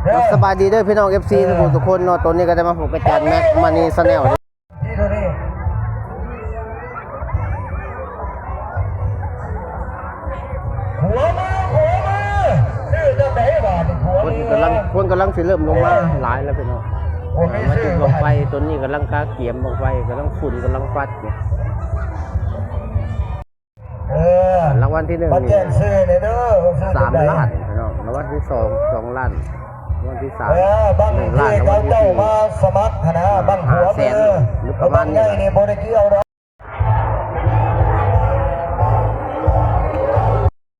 ເດີ ສະບາຍດີເດີພີ່ນ້ອງ ເອັຟຊີ ເອີ ທຸກຜູ້ທຸກຄົນເນາະ. ຕອນນີ້ກໍໄດ້ມາພົບກັບຈານແມັກ ມະນີ ແຊນແນວ ຫົວມາ ຫົວມາ ເອີ ຈັ່ງໃດບາດນີ້ ຄົນກຳລັງ ຄົນກຳລັງຊິເລີ່ມລົງມາຫຼາຍແລ້ວພີ່ນ້ອງ. ມາຈຸດບັ້ງໄຟ ຕອນນີ້ກຳລັງກະກຽມບັ້ງໄຟ ກຳລັງຝຸ່ນ ກຳລັງຟັດຢູ່. ເອີ ລາງວັນທີໜຶ່ງນີ້ ສາມລ້ານພີ່ນ້ອງ, ລາງວັນທີສອງ ສອງລ້ານ, ລາງວັນທີສາມ ເອີ ບັ້ງ ໜຶ່ງລ້ານ, ລາງວັນທີສີ່ ມາສະໝັກຫັ້ນນະ ບັ້ງຫົວ ຫ້າແສນ ຫຼືປະມານນີ້ແຫຼະ.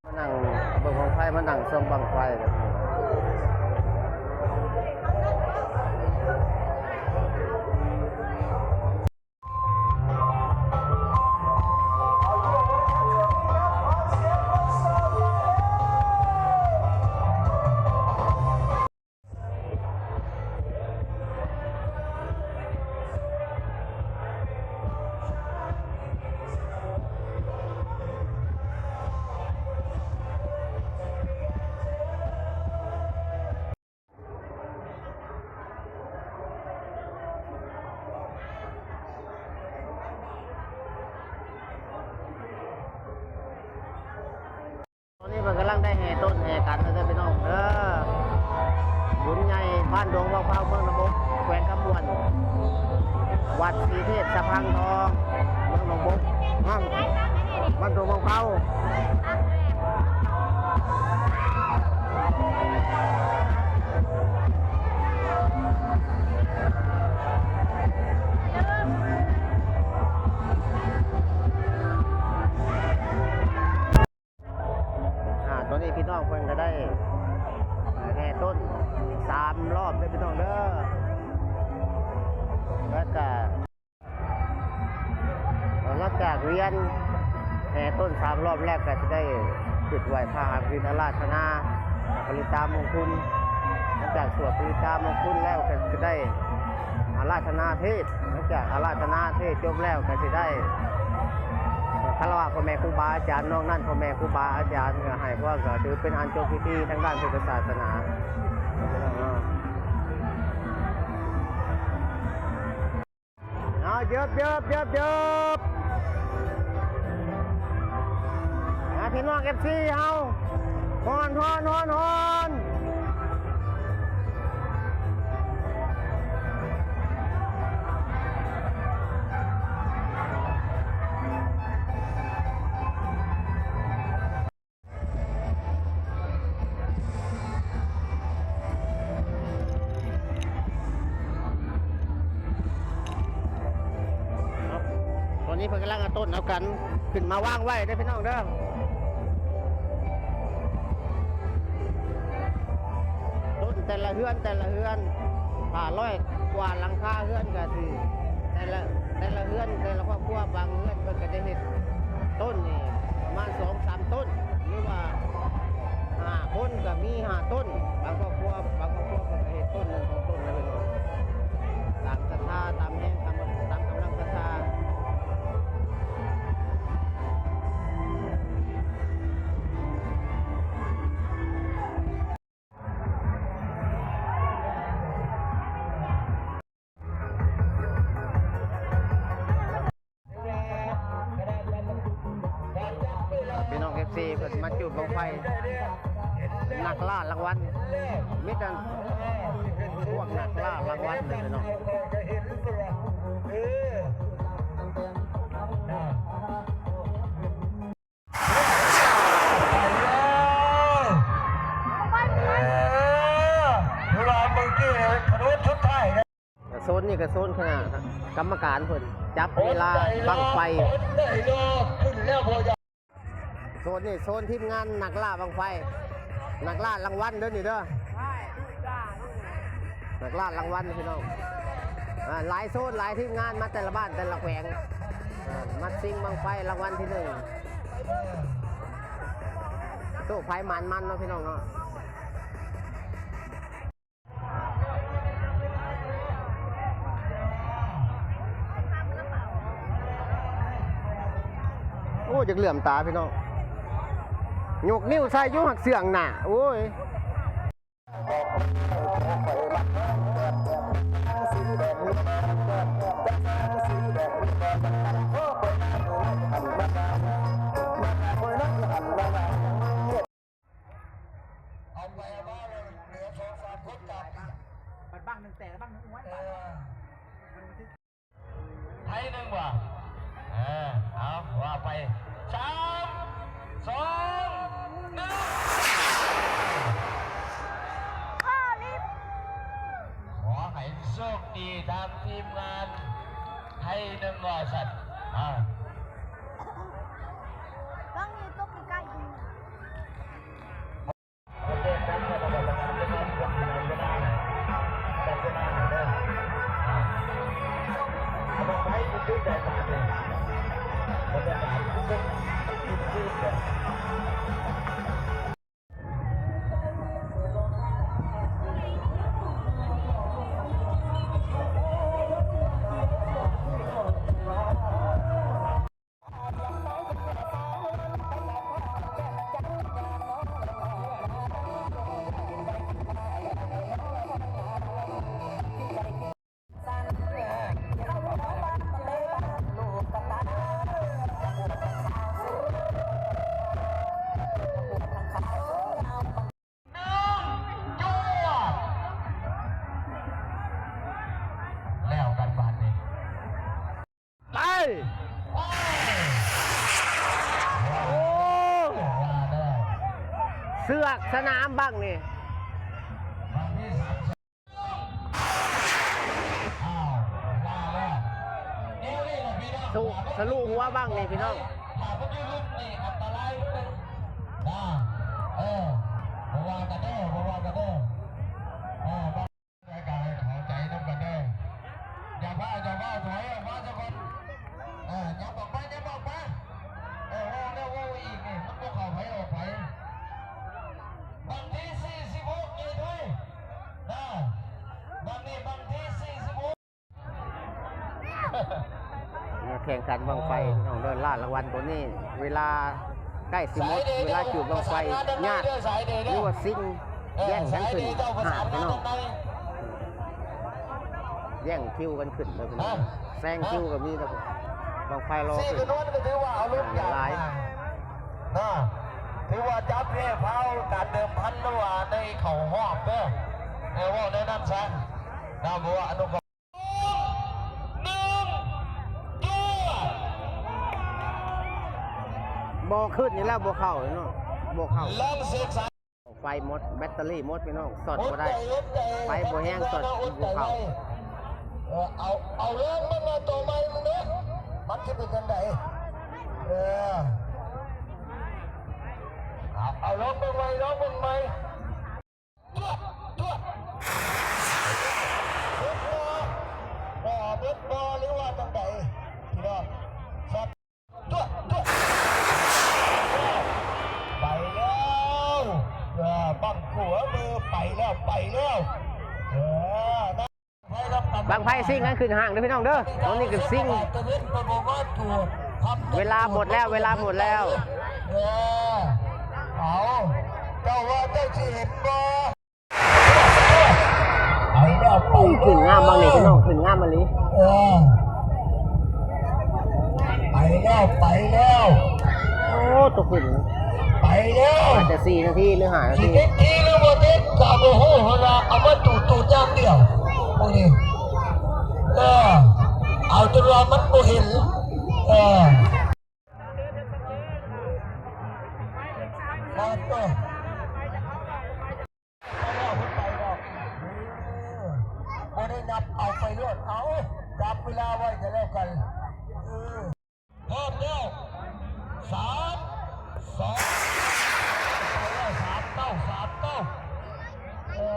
ມານັ່ງເບິ່ງບັ້ງໄຟ ມານັ່ງສ່ອງບັ້ງໄຟ. ຕອນນີ້ເພິ່ນກຳລັງໄດ້ແຫ່ຕົ້ນແຫ່ກັນເດີພີ່ນ້ອງເດີ. ບຸນໃຫຍ່ບ້ານດວງເບົາເພົາ ເມືອງໜອງບົກ ແຂວງຄຳມ່ວນ, ວັດສີເທບສະພັງທອງ ເມືອງໜອງບົກ, ບ້ານດວງເບົາເພົາ. ອາ ຕອນນີ້ພີ່ນ້ອງເພິ່ນກໍໄດ້ແຫ່ຕົ້ນສາມລອບເດີພີ່ນ້ອງເດີ. ແລ້ວກໍ ຫຼັງຈາກວຽນແຫ່ຕົ້ນສາມລອບແລ້ວ ກໍຈະໄດ້ຈຸດໄຫວ້ພະອາທິນອາລາທະນາ ປະລິດຕາມຸງຄຸນ. ຫຼັງຈາກສວດປະລິດຕາມຸງຄຸນແລ້ວ ກໍຈະໄດ້ອາລາທະນາເທດ. ຫຼັງຈາກອາລາທະນາເທດຈົບແລ້ວ ກໍຊິໄດ້ຄາລະວະພໍ່ແມ່ຄູບາອາຈານ. ນອກນັ້ນ ພໍ່ແມ່ຄູບາອາຈານກໍໃຫ້ພອນ ກໍຖືເປັນອັນຈົບພິທີທາງດ້ານພຸດທະສາສະໜາ. ເອົາ ເຢີບ ເຢີບ ເຢີບ ເຢີບ ມາ ພີ່ນ້ອງ ເອັຟຊີ ເຮົາ ຮ້ອນ ຮ້ອນ ຮ້ອນ ຮ້ອນ. ຕອນນີ້ເພິ່ນກຳລັງເອົາຕົ້ນເອົາກັນຂຶ້ນມາວາງໄວ້ເດີພີ່ນ້ອງເດີ. ຕົ້ນແຕ່ລະເຮືອນ ແຕ່ລະເຮືອນ ຫ້າຮ້ອຍກວ່າຫຼັງຄາເຮືອນ ກະຊິ ແຕ່ລະ ແຕ່ລະເຮືອນ ແຕ່ລະຄອບຄົວ ບາງເຮືອນເພິ່ນກະຈະເຮັດຕົ້ນນີ້ປະມານສອງສາມຕົ້ນ ຫຼືວ່າຫ້າຄົນກະມີຫ້າຕົ້ນ. ບາງຄອບຄົວ ບາງຄອບຄົວເພິ່ນກະເຮັດຕົ້ນໜຶ່ງສອງຕົ້ນນະພີ່ນ້ອງ ຕາມສັດທາ ຕາມແຮງ ຕາມ ຕາມກຳລັງສັດທາ. ພີ່ນ້ອງເອັຟຊີ ເພິ່ນມາຈູດບັ້ງໄຟ ນັກລ່າລາງວັນ ມີແຕ່ພວກນັກລ່າລາງວັນເດີພີ່ນ້ອງ. ໂຊນນີ້ກໍໂຊນຄະນະກຳມະການເພິ່ນຈັບເວລາບັ້ງໄຟ. ໂຊນນີ້ໂຊນທີມງານນັກລ່າບັ້ງໄຟ ນັກລ່າລາງວັນເດີນີ້ເດີ. ນັກລ່າລາງວັນພີ່ນ້ອງ ອາ ຫຼາຍໂຊນ ຫຼາຍທີມງານມາແຕ່ລະບ້ານແຕ່ລະແຂວງ ອາ ມາຊິງບັ້ງໄຟລາງວັນທີໜຶ່ງ. ໂຊກໃຜໝານມັນເນາະພີ່ນ້ອງເນາະ. ໂອ້ ຢາກເຫຼື້ອມຕາພີ່ນ້ອງ ຍົກນິ້ວໃສ່ຢູ່ ຫາກເຊື່ອງໜ້າ ໂອ້ຍ. ສອງສາມຄົນຈາກ ບັດບັ້ງໜຶ່ງແຕກ ບັ້ງໜຶ່ງອວຍ ເອີ ໄທໜຶ່ງວ່າ ເອີ ເອົາ ວ່າໄປ ສາມ ສອງ ໜຶ່ງ ຂໍໃຫ້ໂຊກດີທາງທີມງານໄທໜຶ່ງວ່າຊັ້ນ ເອົາ ແລ້ວກັນບາດນີ້ ໄປ ໂອ້ ເຊືອກສະໜາມບັ້ງນີ້ ສະລຸຫົວບັ້ງນີ້ພີ່ນ້ອງ ຖ້າມັນຢູ່ລຸ່ມນີ້ອັນຕະລາຍເລີຍນະ ເອີ ບໍ່ວ່າກັນເດີ ບໍ່ວ່າກັນເດີ ເອີ ໃຫ້ເຂົ້າໃຈນຳກັນເດີ ຢ່າຟ້າວ ຢ່າຟ້າວ ຖອຍອອກມາຊະກ່ອນ ເອີ ຫຍັບອອກໄປ ຫຍັບອອກໄປ ເອີ ເວົ້າແລ້ວເວົ້າອີກນີ້ ມັນບໍ່ເຂົ້າໃຜອອກໃຜ ບັ້ງທີສີ່ສິບຫົກ ນີ້ທຸຍ ເອີ ບັ້ງນີ້ບັ້ງທີສີ່ສິບຫົກ ມາແຂ່ງຂັນບັ້ງໄຟ ເອີ ພີ່ນ້ອງເດີ ລ້ານລາງວັນຕົວນີ້ ເວລາໃກ້ຊິໝົດ ເວລາຈູດບັ້ງໄຟ ຍາດ ຫຼືວ່າຊິງ ເອີ ແຍ່ງກັນຂຶ້ນ ສາຍເດເຈົ້າປະສານງານ ພີ່ນ້ອງ ແຍ່ງຄິວກັນຂຶ້ນເດີພີ່ນ້ອງ ແຊງຄິວກໍມີ ບັ້ງໄຟລໍຂຶ້ນ ສີກະນວນກໍຖືວ່າເອົາລົດຢາງຫຼາຍ ນະ ຖືວ່າຈັບແພ້ພາວການເດີມພັນ ຫຼືວ່າໄດ້ເຂົ້າຮອບເດີ ເອີ ເວົ້າແນວນັ້ນຊະ ນະ ບໍ່ວ່າອະນຸ ໜຶ່ງ ຕົວະ ບໍ່ຂຶ້ນນີ້ແລ້ວ ບໍ່ເຂົ້າເນາະ ບໍ່ເຂົ້າ ໄຟໝົດ ແບັດເຕີຣີໝົດພີ່ນ້ອງ ຊັອດບໍ່ໄດ້ ໄຟບໍ່ແຮງ ຊັອດບໍ່ເຂົ້າ ເອີ ເອົາ ເອົາເລີຍ ມັນມາຕົວໃໝ່ ມຶງເດີ ມັນຊິເປັນຈັ່ງໃດ ເອີ ເອົາ ເອົາລອງເບິ່ງໃໝ່ ລອງເບິ່ງໃໝ່. ຕົວະ ຕົວະ ເບິດບໍ່ ບໍ່ເບິດບໍ່ ຫຼືວ່າຈັ່ງໃດ ພີ່ນ້ອງ ຕົວະ ຕົວະ ໄປແລ້ວ ເອີ ບັ້ງຂົວມື ໄປແລ້ວ ໄປແລ້ວ ເອີ ບັ້ງໄຟຊິງກັນຂຶ້ນຫ້າງເດີພີ່ນ້ອງເດີ ຕອນນີ້ກໍຊິງ ເວລາໝົດແລ້ວ ເວລາໝົດແລ້ວ ເອີ ເອົາ ເຈົ້າວ່າເຈົ້າຊິເຫັນບໍ່? ໄປແລ້ວ ໄປແລ້ວ ຂຶ້ນງາມບັ້ງນີ້ພີ່ນ້ອງ ຂຶ້ນງາມອີ່ຫຼີ ເອີ ໄປແລ້ວ ໄປແລ້ວ ໂອ້ ຕົວຂຶ້ນ ໄປແລ້ວ ອາດຈະສີ່ນາທີ ຫຼື ຫ້ານາທີ ຊິຕິດທີ ຫຼື ບໍ່ຕິດກໍບໍ່ຮູ້ ເພິ່ນວ່າເອົາມາຕູດໆຢ່າງດຽວ ມື້ນີ້ ເອີ ເອົາຈົນວ່າມັນບໍ່ເຫັນ ເອີ ມາໂຕ ໄປແລ້ວ ເພິ່ນໄປແລ້ວ ເອີ ບໍ່ໄດ້ນັບ ເອົາໄປໂລດ ເອົາ ຈັບເວລາໄວ້ກໍແລ້ວກັນ ເອີ ພ້ອມແລ້ວ ສາມ ສອງ ໄປແລ້ວ ສາມເກົ້າ ສາມເກົ້າ ເອີ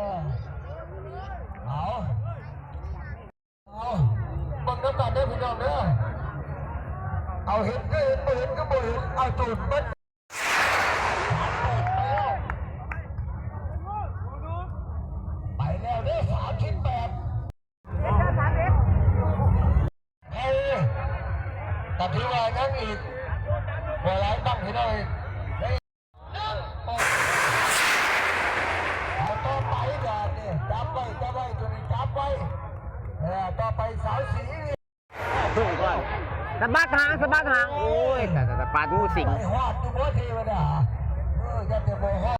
ເອົາ ເອົາ ເບິ່ງນຳກັນເດີພີ່ນ້ອງເດີ ເອົາ ເຫັນກໍເຫັນ ບໍ່ເຫັນກໍບໍ່ເຫັນ ເອົາ ຈູດເບິດ ໄປແລ້ວເດີ ສາມສິບແປດ ເອີ ກໍຖືວ່າຍັງອີກບໍ່ຫຼາຍຕັ້ງພີ່ນ້ອງເອີຍ ເອົາຕໍ່ໄປບາດນີ້ ຈັບໄວ້ ຈັບໄວ້ ຕົວນີ້ຈັບໄວ້ ເອີ ຕໍ່ໄປສາວສີ ເບິ່ງກ່ອນ ສະບັດຫາງ ສະບັດຫາງ ໂອ້ຍ ຕາຍ ຕາຍ ຕາຍ ປານງູສິງ ໄປຮອດຢູ່ບໍ່ເທວະດາ ເອີ ຢ່າແຕ່ບໍ່ຮອດ.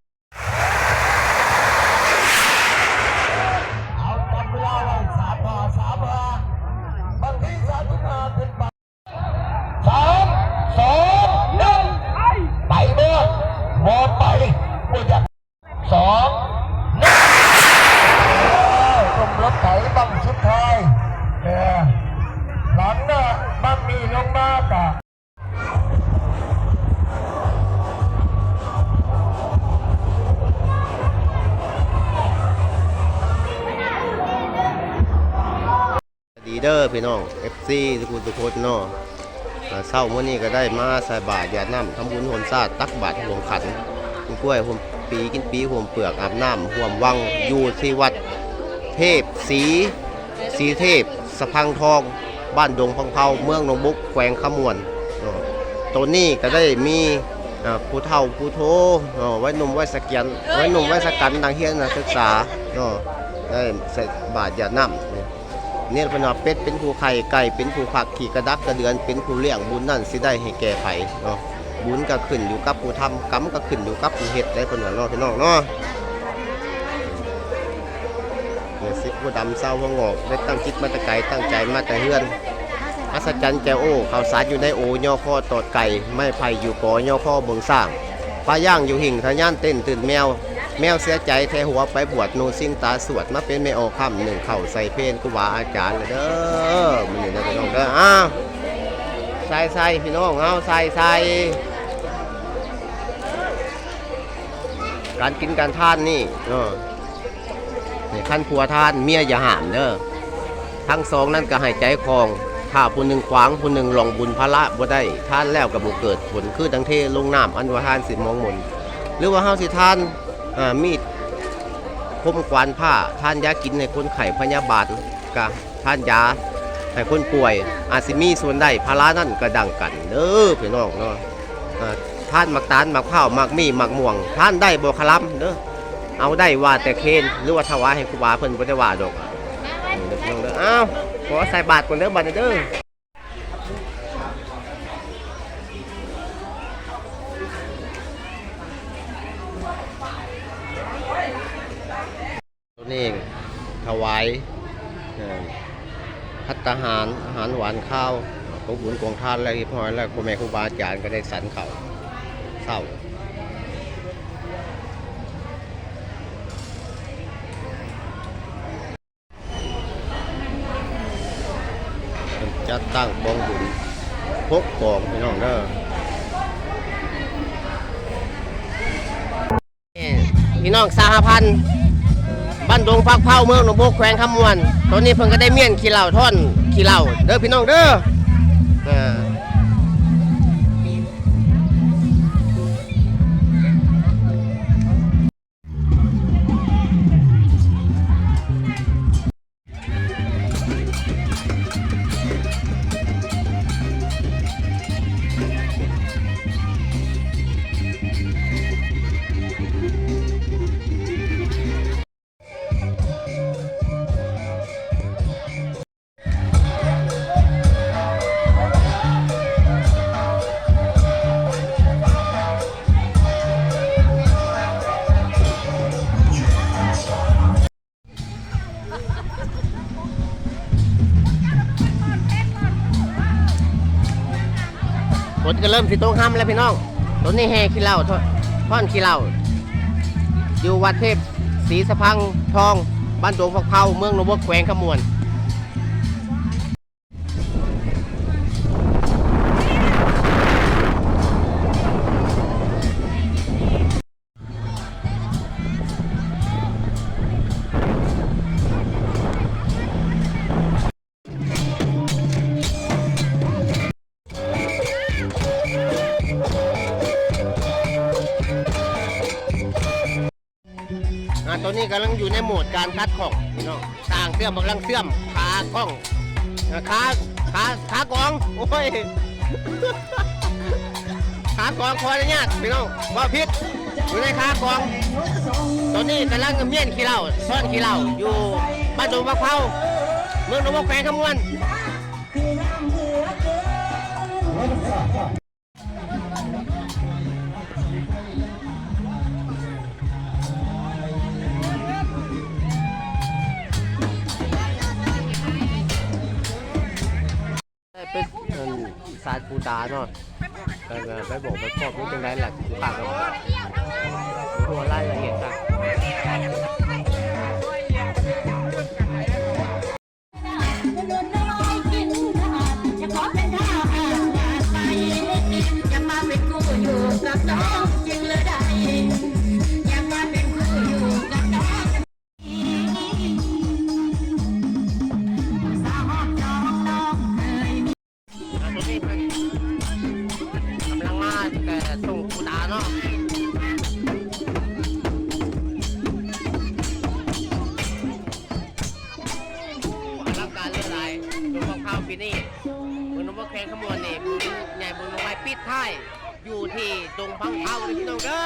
ເດີພີ່ນ້ອງ ເອັຟຊີ ທຸກຜູ້ທຸກຄົນເນາະ. ອາ ເຊົ້າມື້ນີ້ກໍໄດ້ມາໃສ່ບາດຢາດນ້ຳ ທຳບຸນຮ່ວມຊາດ ຕັກບາດຮ່ວມຂັນ ກິນກ້ວຍຮ່ວມປີ ກິນປີຮ່ວມເປືອກ ອາບນ້ຳຮ່ວມວັງ ຢູ່ທີ່ວັດເທບສີ ສີເທບ ສະພັງທອງ ບ້ານດົງພັງເພົາ ເມືອງໜອງບົກ ແຂວງຄຳມ່ວນເນາະ. ໂຕນີ້ກໍໄດ້ມີ ອາ ຜູ້ເຖົ້າຜູ້ໂທເນາະ ໄວໜຸ່ມໄວສະກຽນ ໄວໜຸ່ມໄວສະກັນ ນັກຮຽນນັກສຶກສາເນາະ ໄດ້ໃສ່ບາດຢາດນ້ຳ. ນີ້ເພິ່ນວ່າ ເປັດເປັນຜູ້ໄຂ່ ໄກ່ເປັນຜູ້ຟັກ ຂີ້ກະດັກກະເດືອນເປັນຜູ້ລ້ຽງ ບຸນນັ້ນຊິໄດ້ໃຫ້ແກ່ໃຜເນາະ. ບຸນກໍຂຶ້ນຢູ່ກັບຜູ້ທຳ ກຳກໍຂຶ້ນຢູ່ກັບຜູ້ເຮັດເດ້ ເພິ່ນວ່າເນາະ ພີ່ນ້ອງເນາະ. ເກີດສິບຫົວດຳ ຊາວຫົວງອກ ໄດ້ຕັ້ງຈິດມາແຕ່ໄກ ຕັ້ງໃຈມາແຕ່ເຮືອນ ອັດສະຈັນແຈ່ວໂອ້ ເຂົ້າສານຢູ່ໃນໂອ ຍໍຄໍຕອດໄກ່ ໄມ້ໄຜ່ຢູ່ກໍຍໍຄໍເບິ່ງຊ້າງ ປາຍ່າງຢູ່ຫິ້ງ ທະຍານເຕັ້ນຕື່ນແມວ ແມວເສຍໃຈແທຫົວໄປບວດ ນຸ່ງສິ້ນຕາສວດ ມາເປັນແມ່ອອກຄ່ຳ ໜຶ້ງເຂົ້າໃສ່ເພນຄູບາອາຈານເດີ ມື້ນີ້ເດີພີ່ນ້ອງເດີ. ອ້າວ ໃສ່ໆ ພີ່ນ້ອງເຮົາ ໃສ່ໆ ການກິນການທານນີ້ເນາະ ໃຫ້ຄັນຜົວທານ ເມຍຢ່າຫ້າມເດີ. ທັງສອງນັ້ນກໍໃຫ້ໃຈຄອງ ຖ້າຜູ້ໜຶ່ງຂວາງ ຜູ້ໜຶ່ງລ່ອງບຸນພາລະບໍ່ໄດ້ ທານແລ້ວກໍບໍ່ເກີດຜົນ ຄືດັ່ງເທລົງນ້ຳ ອັນວ່າທານຊິໝອງໝົນ ຫຼືວ່າເຮົາຊິທານ ອາ ມີດຄົມຂວານພ້າ ທານຢາກິນໃຫ້ຄົນໄຂ້ພະຍາບາດ ກະທານຢາໃຫ້ຄົນປ່ວຍ ອາດຊິມີສ່ວນໄດ້ ພາລະນັ້ນກໍດັ່ງກັນເດີພີ່ນ້ອງເນາະ. ອາ ທານໝາກຕານ ໝາກພ້າວ ໝາກມີ້ ໝາກມ່ວງ ທານໄດ້ບໍ່ຄະລຳເດີ ເອົາໄດ້ວ່າແຕ່ເຄນ ຫຼືວ່າຖວາຍໃຫ້ຄູບາ ເພິ່ນບໍ່ໄດ້ວ່າດອກ. ເອີ ພີ່ນ້ອງເດີ ອ້າວ ຂໍໃສ່ບາດກ່ອນເດີ ບາດນີ້ເດີ. ຕົນເອງຖວາຍ ເອີ ພັດຕາຫານ ອາຫານຫວານຄາວ ຂອງບຸນຂອງທານແລ້ວຮຽບຮ້ອຍແລ້ວ ພໍ່ແມ່ຄູບາອາຈານກໍໄດ້ສັນເຂົ້າເຊົ້າ. ເພິ່ນຈັດຕັ້ງກອງບຸນຫົກກອງ ພີ່ນ້ອງເດີ. ພີ່ນ້ອງສະຫະພັນບ້ານດົງຜັກເພົາ ເມືອງໜອງບົກ ແຂວງຄຳມ່ວນ ຕອນນີ້ເພິ່ນກໍໄດ້ມ້ຽນຂີ້ເຫຼົ້າ ທ້ອນຂີ້ເຫຼົ້າເດີພີ່ນ້ອງເດີ. ອາ ຝົນກໍເລີ່ມຊິຕົກຮຳແລ້ວພີ່ນ້ອງ. ໂຕນີ້ແຫ່ຂີ້ເຫຼົ້າ ທ້ອນຂີ້ເຫຼົ້າ ຢູ່ວັດເທບສີສະພັງທອງ ບ້ານດົງຜັກເພົາ ເມືອງໜອງບົກ ແຂວງຄຳມ່ວນ. ອາ ຕອນນີ້ກຳລັງຢູ່ໃນໂໝດການຂັດຂ້ອງ ພີ່ນ້ອງ. ຊ່າງເຊື່ອມກຳລັງເຊື່ອມຂາກ້ອງ ເອີ ຂາ ຂາ ຂາກອງ ໂອ້ຍ ຂາກອງ ຂໍອະນຸຍາດ ພີ່ນ້ອງ ເວົ້າຜິດ ຢູ່ໃນຂາກອງ. ຕອນນີ້ກຳລັງມ້ຽນຂີ້ເຫຼົ້າ ທ້ອນຂີ້ເຫຼົ້າ ຢູ່ບ້ານດົງຜັກເພົາ ເມືອງໜອງບົກ ແຂວງຄຳມ່ວນ. ໄດ້ໄປ ອັນ ສານປູຕາເນາະ ໄປ ໄປບອກໄປຄອບ ເປັນຈັ່ງໃດລະ ຢູ່ພາກ ຮູ້ລາຍລະອຽດ ສາຮອດຈອ ປີນີ້ ບຸນດອກບວກແຂວງຄຳມ່ວນນີ້ ບຸນໃຫຍ່ບຸນບັ້ງໄຟປິດທ້າຍຢູ່ທີ່ດົງພັງເພົາເດີພີ່ນ້ອງເດີ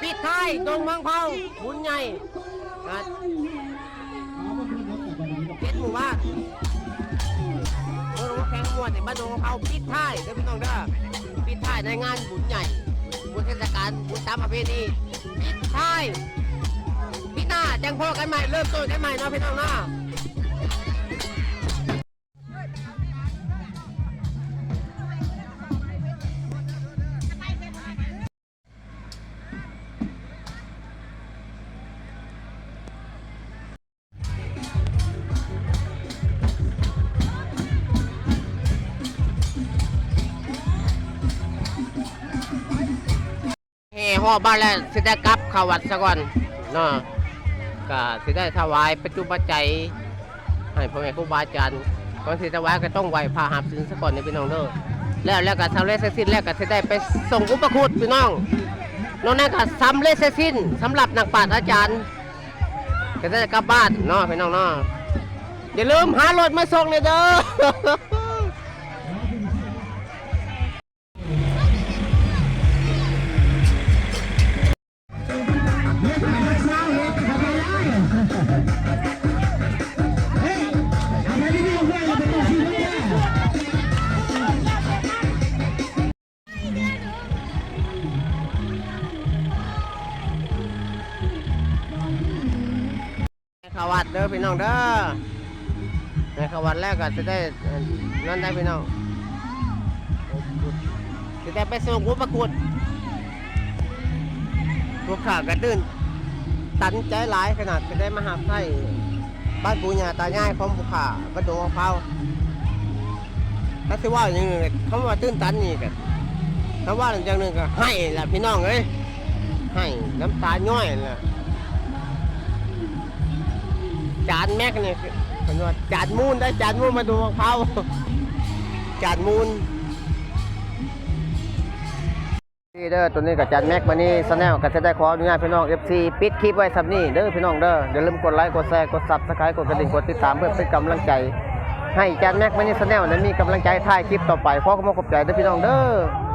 ປິດທ້າຍດົງພັງເພົາ ບຸນໃຫຍ່ນະ ເຈັດໝູ່ບ້ານ ບຸນດອກບວກແຂວງຄຳມ່ວນນີ້ ບ້ານດົງພັງເພົາປິດທ້າຍເດີພີ່ນ້ອງເດີ ປິດທ້າຍໃນງານບຸນໃຫຍ່ ບຸນເທດສະການ ບຸນຕາມປະເພນີ ປິດທ້າຍ ປີໜ້າຈັ່ງພໍ້ກັນໃໝ່ ເລີ່ມຕົ້ນກັນໃໝ່ເນາະພີ່ນ້ອງເນາະ. ແຫ່ຮອບບ້ານແລ້ວ ຊິໄດ້ກັບເຂົ້າວັດສາກ່ອນເນາະ ກະຊິໄດ້ຖວາຍປັດຈຸປັດໄຈໃຫ້ພໍ່ແມ່ຄູບາອາຈານ ກ່ອນຊິຖວາຍກະຕ້ອງໄຫວ້ພະຮັບສິນສາກ່ອນເດີພີ່ນ້ອງເດີ ແລ້ວ ແລ້ວກະສຳເລັດເສັດສິ້ນແລ້ວກະຊິໄດ້ໄປສົ່ງອຸປະຄຸດພີ່ນ້ອງ ນອກນັ້ນກະສຳເລັດເສັດສິ້ນສຳລັບນັກປາດອາຈານ ກະໄດ້ກັບບ້ານເນາະພີ່ນ້ອງເນາະ ຢ່າລືມຫາລົດມາສົ່ງແດ່ເດີ. ເຂົ້າວັດເດີພີ່ນ້ອງເດີ ໃຫ້ເຂົ້າວັດແລ້ວກໍຊິໄດ້ ເອີ ນັ້ນໄດ້ພີ່ນ້ອງ ຊິໄດ້ໄປສົ່ງອຸປະຄຸດ ພວກຂ້າກໍຕື່ນຕັນໃຈຫຼາຍຂະໜາດ ຊິໄດ້ມາຮັບໃຊ້ບ້ານປູ່ຍ່າຕາຍາຍຂອງພວກຂ້າ ບ້ານດົງອອກເພົາ ຖ້າຊິເວົ້າຢ່າງໜຶ່ງ ຄຳວ່າຕື່ນຕັນນີ້ກໍ ຖ້າເວົ້າຢ່າງໜຶ່ງກໍໄຫ້ລະພີ່ນ້ອງເອີຍ ໄຫ້ນ້ຳຕາຍ້ອຍລະ ຈານແມັກນີ້ ເພິ່ນວ່າຈານມູນໄດ໋ ຈານມູນມາດູຂອງເຂົາ ຈານມູນ. ນີ້ເດີ ໂຕນີ້ກໍຈານແມັກມະນີແຊນແນວ ກໍຈະໄດ້ຂໍອະນຸຍາດພີ່ນ້ອງເອັຟຊີ ປິດຄລິບໄວ້ສ່ຳນີ້ເດີພີ່ນ້ອງເດີ ຢ່າລືມກົດໄລ ກົດແຊ ກົດຊັບສະໄຄ ກົດກະດິ່ງ ກົດຕິດຕາມ ເພື່ອເປັນກຳລັງໃຈໃຫ້ຈານແມັກມະນີແຊນແນວ ໄດ້ມີກຳລັງໃຈຖ່າຍຄລິບຕໍ່ໄປ. ຂໍຂອບໃຈເດີພີ່ນ້ອງເດີ.